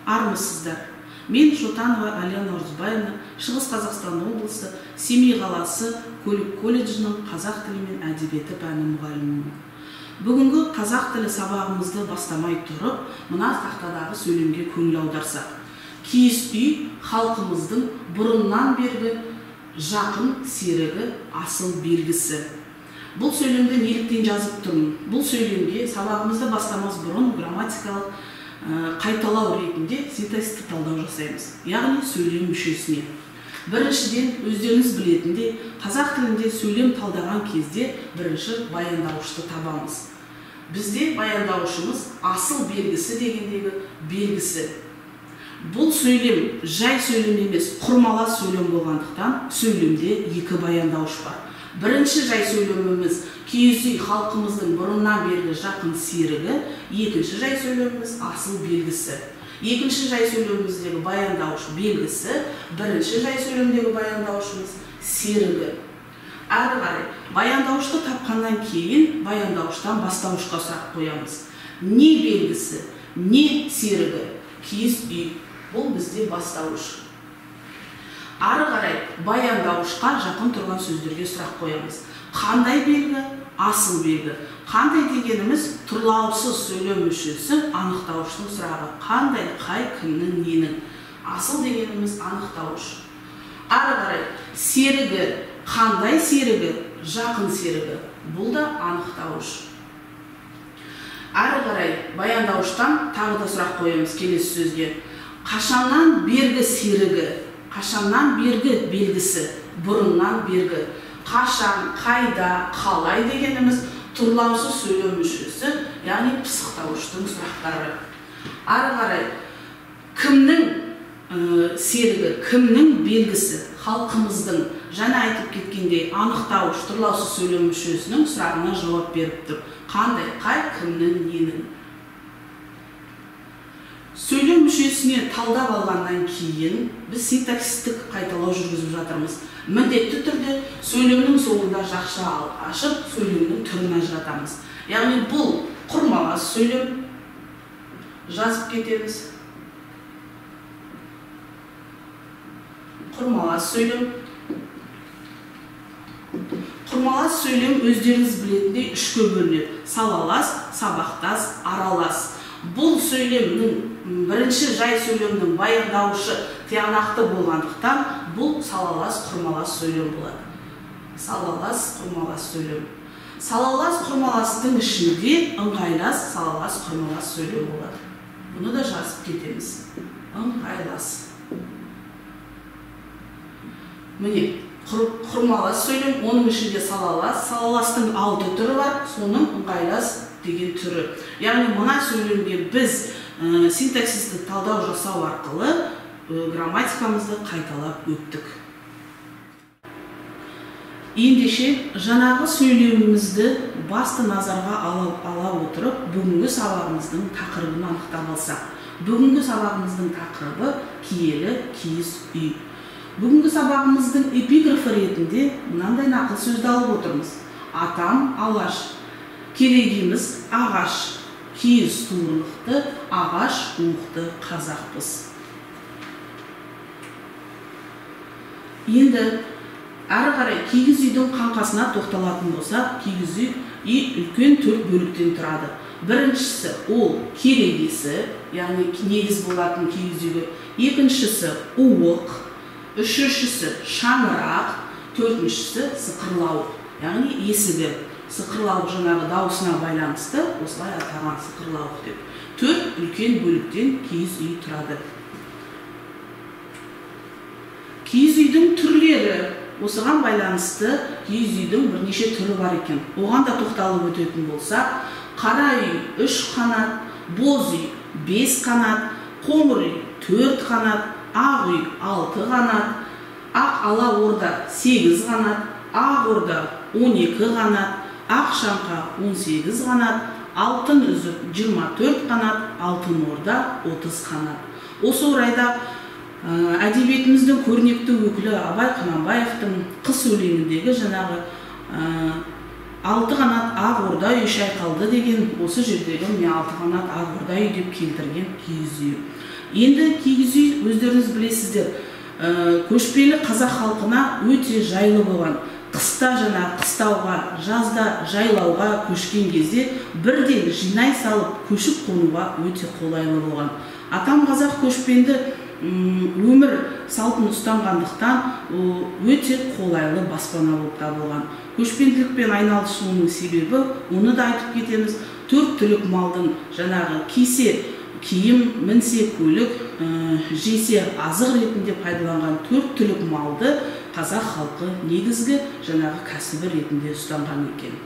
Армысыздар. Мен Шотанова Әлия Наурызбаевна, Шығыс Қазақстан облысы, Семей қаласы көлік колледжінің қазақ тілі мен әдебиеті пәні мұғалімімін. Бүгінгі қазақ тілі сабағымызды бастамай тұрып, мына тақтадағы сөйлемге көңіл аударсақ. Киіз үй халқымыздың бұрыннан бергі жақын серігі, асыл белгісі. Бұл сөйлемді неліктен жазып тұрмын? Бұл сөйлемге сабағымызды бастамас бұрын грамматикалық қайталау ретінде синтаксистік талдау жасаймыз, яғни сөйлем мүшесіне. Біріншіден, өздеріңіз білетіндей, қазақ тілінде сөйлем талдаған кезде бірінші баяндауышты табамыз. Бізде баяндауышымыз асыл белгісі дегендегі белгісі. Бұл сөйлем жай сөйлем емес, құрмалас сөйлем болғандықтан сөйлемде екі баяндауыш бар. Бірінші жай сөйлеміміз киіз үй халқымыздың бұрыннан бергі жақын серігі, екінші жай сөйлеміміз асыл белгісі. Екінші жай сөйлеміміздегі баяндауыш белгісі, бірінші жай сөйлемдегі баяндауышымыз серігі. Әрі қарай баяндауышты тапқаннан кейін баяндауыштан бастауышқа сұрақ қоямыз. Не белгісі, не серігі? Киіз үй. Бұл бізде бастауыш. Ары қарай баяндауышқа жақын тұрған сөздерге сұрақ қоямыз. Қандай белгі? Асыл белгі. Қандай дегеніміз тұрлаусыз сөйлем мүшесі анықтауыштың сұрағы. Қандай, қай, кімнің, ненің. Асыл дегеніміз анықтауыш. Ары қарай серігі, қандай серігі? Жақын серігі. Бұл да анықтауыш. Ары қарай баяндауыштан тағы да сұрақ қоямыз келесі сөзге. Қашаннан бергі серігі? Қашаннан бергі белгісі? Бұрыннан бергі. Қашан, қайда, қалай дегеніміз тұрлаусыз сөйлем мүшесі, яғни пысықтауыштың сұрақтары. Ары қарай кімнің серігі, кімнің белгісі? Халқымыздың. Жаңа айтып кеткендей, анықтауыш тұрлаусыз сөйлем мүшесінің сұрағына жауап беріп тұр. Қандай, қай, кімнің, ненің. Сөйлем мүшесіне талдап алғаннан кейін біз синтаксистік қайталау жүргізіп жатырмыз. Міндетті түрде сөйлемнің соңында жақша ашып, сөйлемнің түрін ажыратамыз. Яғни бұл құрмалас сөйлем, жазып кетеміз. Құрмалас сөйлем. Құрмалас сөйлем өздеріңіз білетіндей үшке бөлінеді. Салалас, сабақтас, аралас. Бұл сөйлемнің бірінші жай сөйлемнің баяндауышы тиянақты болғандықтан бұл салалас құрмалас сөйлем болады. Салалас құрмалас сөйлем. Салалас құрмаластың ішінде ыңғайлас салалас құрмалас сөйлем болады. Бұны да жазып кетеміз. Ыңғайлас. Міне, құрмалас сөйлем, оның ішінде салалас. Салаластың 6 түрі бар, соның ыңғайлас деген түрі. Яғни мына сөйлемге біз синтаксистік талдау жасау арқылы грамматикамызды қайталап өттік. Ендеше жаңағы сөйлемімізді басты назарға ала отырып, бүгінгі сабағымыздың тақырыбын анықтап алсақ. Бүгінгі сабағымыздың тақырыбы киелі киіз үй. Бүгінгі сабағымыздың эпиграфы ретінде мынандай нақыл сөзді алып отырмыз. Атам алаш, керегеміз ағаш, киіз туырлықты, ағаш уықты қазақпыз. Енді әрі қарай киіз үйдің қаңқасына тоқталатын болсақ, киіз үй үлкен 4 бөліктен тұрады. Біріншісі ол керегесі, яғни негіз болатын киіз үйге. Екіншісі уық, үшіншісі шаңырақ, төртіншісі сықырлауық, яғни есігі. Сықырлауық жаңағы дауысына байланысты осылай атаған сықырлауық деп. 4 үлкен бөліктен киіз үй тұрады. Киіз үйдің түрлері. Осыған байланысты киіз үйдің бірнеше түрі бар екен. Оған да тоқталып өтетін болсақ, қара үй 3 қанат, боз үй 5 қанат, қоңыр үй 4 қанат, ақ үй 6 қанат, ақ ала орда 8 қанат, ақ орда 12 қанат, ақ шаңқа 18 қанат, алтын үзік 24 қанат, алтын орда 30 қанат. Осы орайда әдебиетіміздің көрнекті өкілі Абай Құнанбаевтың Қыс өлеңіндегі жаңағы 6 қанат ақ орда үй шайқалды деген осы жердегі міне 6 қанат ақ орда үй деп келтірген киіз үй. Енді киіз үй, өздеріңіз білесіздер, көшпелі қазақ халқына өте жайлы болған. Қыста жаңа қыстауға, жазда жайлауға көшкен кезде бірден жинай салып көшіп қонуға өте қолайлы болған. Атам қазақ көшпенді өмір салтын ұстанғандықтан өте қолайлы баспана болып табылған. Көшпенділікпен айналысуының себебі, оны да айтып кетеміз, төрт түлік малдың жаңағы кисе киім, мінсе көлік, жесе азық ретінде пайдаланған төрт түлік малды қазақ халқы негізгі жаңағы кәсібі ретінде ұстанған екен.